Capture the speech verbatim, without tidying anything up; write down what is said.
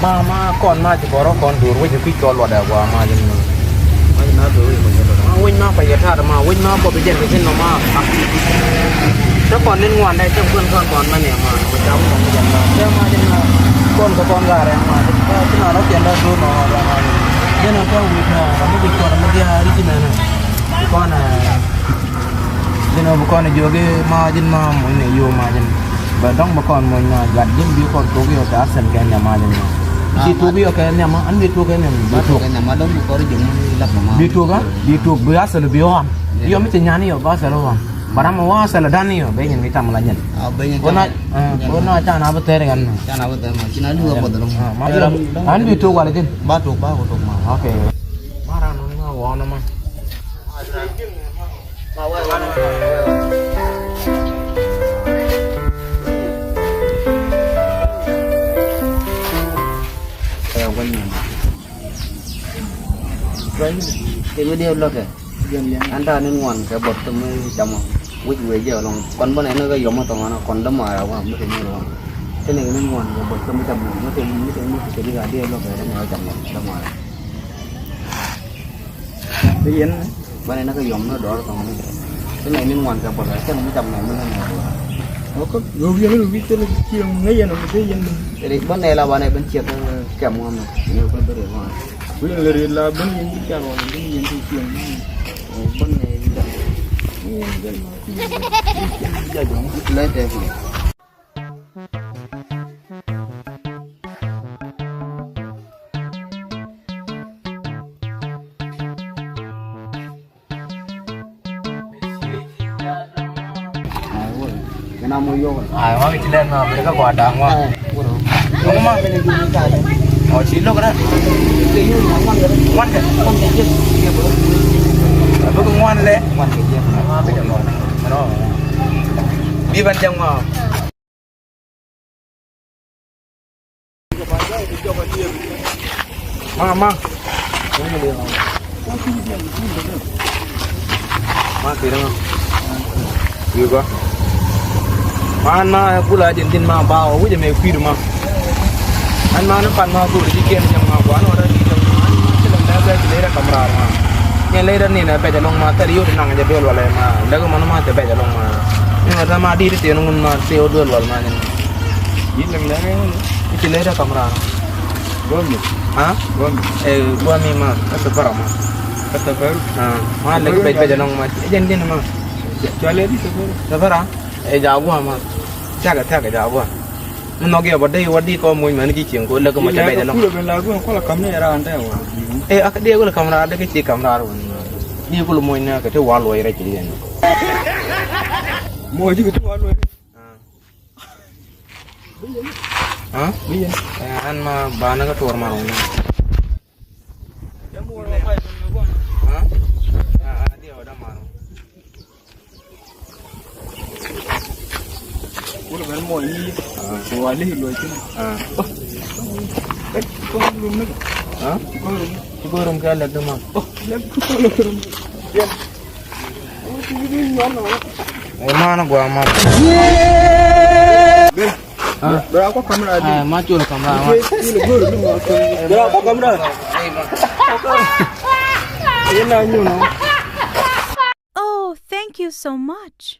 Ma, ma kɔn ma ci kɔrɔ kɔn dur wec kui̱ kɔn luɔt ɛ gua ma jin ma. Ma jin na dur wec ma jin ma. Ma wec ma pa yɛ tar ma, wec ma bɔ bi jɛn bi jin ma ma. Te kɔn nin ŋuan dɛ, te kɔn kɔn kɔn ma ni ma. Ma jam kɔn ma jin ma. Te ma jin ma. Kɔn kɛ kɔn garɛ ma jin ma. Ti na rɔ kɛn da dur ma ma ma. Jɛn a kɔn wec ma, ma bi kɔn ma dia ri jin na. Kɔn a. Jin a bi kɔn a jogi ma jin ma mo ne yo ma jin. Bɛ dɔŋ bä kɔn muɔ̱ny na juat ji̱n bi kɔn tok yɔ kɛ Arsenal kɛ nɛma jɛn mɔ. Ci tok yɔ kɛ nɛma, an bi tok kɛ nɛma, bi tok. Bi tok, a? Bi tok, bi Arsenal bi ɣɔn. Yɔ mi ci nyani yɔ, bi Arsenal ɣɔn. Bara mɔ wä Arsenal dan yɔ, bɛ nyin mi tam la jɛn. Wä na, wä na can a bi tɛr gan. Can a bi tɛr ma, ci na lu a bɔdɔl. Ma yɔ, an bi tok wala jɛn. Ba tok, ba ko tok ma. Ok. Mara nɔ ni ma wɔ na ma. Kɛ mi diɛw lɔkɛ. An ta̱a̱ ni ŋuan kɛ bɔt mi camɔ. Wi̱c wee jɛ lɔŋ kɔn bä nɛn kä yɔm mi thɔŋ an kɔn dämaar a wam mi te ni wam. Te ni ŋuan kɛ bɔt mi camɔ mi te mi te mi te ni ka diɛw lɔkɛ te ni wä camɔ dämaar. Bi yɛn. Banɛ ni kä yɔm ni dɔɔr kɔŋ ni. Ti nɛ ni ŋuan kɛ bɔlɛ cɛn mi cam nɛ mi nɛ nɛ dɔɔr. Ɔ kä yɔm yɛn ni wi̱c tɛn ciɛŋ ŋäc yɛn mi te yɛn. Ri banɛ la banɛ ben ciɛk kɛm ŋuan ni. Ni kul beri ŋuan. Wi̱n lɛ ri la ben yɛn ci cam ŋuan ben yɛn ci ciɛŋ. Ɔ banɛ yi cam. Ni yɛn ben ma. Lɛ tɛ fi. Ay, wa mi ci lɛn ma Amerika kua da̱a̱ŋ wa. Ay, wa. Wa ma. Wa ci lok na. Ŋuan kɛ. Ŋuan kɛ. Ŋuan kɛ. Ŋuan kɛ. Ŋuan kɛ. Bi ban jaŋ wa. Ma, ma. Ma kiri ma. Yuga. Ma na kula din din ma ba wa wuje me kwidu ma. An ma na pan ma kuri di ken jam ma ba no ra di jam ma. An ma kila na ba di lera kamra ma. Ni lera ni na ba jalong ma tari yo na nga jabel wala ma. Daga ma na ma ta ba jalong ma. Ni ma ta ma di di te ngun ma te o dol wala ma ni. Yin leng leng. Iti leda kamra. Gomi. Ha? Gomi. Eh, gomi ma. Kasa para ma. Kasa para. Ha. Ma lagi bai bai janong ma. Jen jen ma. Chale di safara. Safara. Eh, jagua ma. Tiaga tiaga jagua. Mun nogi abade wadi ko mun mani ki chingo lagi ma jabai janong. Kula ben lagu kola kamne era ante wa. Eh, akade kola kamra de ki kamra ro. Ni kula mun na kate walo ira ki jen. Mo ji kate walo. Ha? Bi yɛn. Eh, an ma banɛ kä tuɔr marɔ ni. Ha? Ah, ah, diɛ wä da marɔ. Wula bɛn mɔ ni. Ah. Wa li lo tin. Ah. Eh, ko rum ni. Ha? Ko rum. Ko rum kɛ lɛ duma. Oh, lɛ ko rum. Ɛ, man gua ma. Bra ko kamera di. Ɛ, ma chul kamera ma. Bra ko kamera. Ɛ, ma. Yena nyuno. Oh, thank you so much.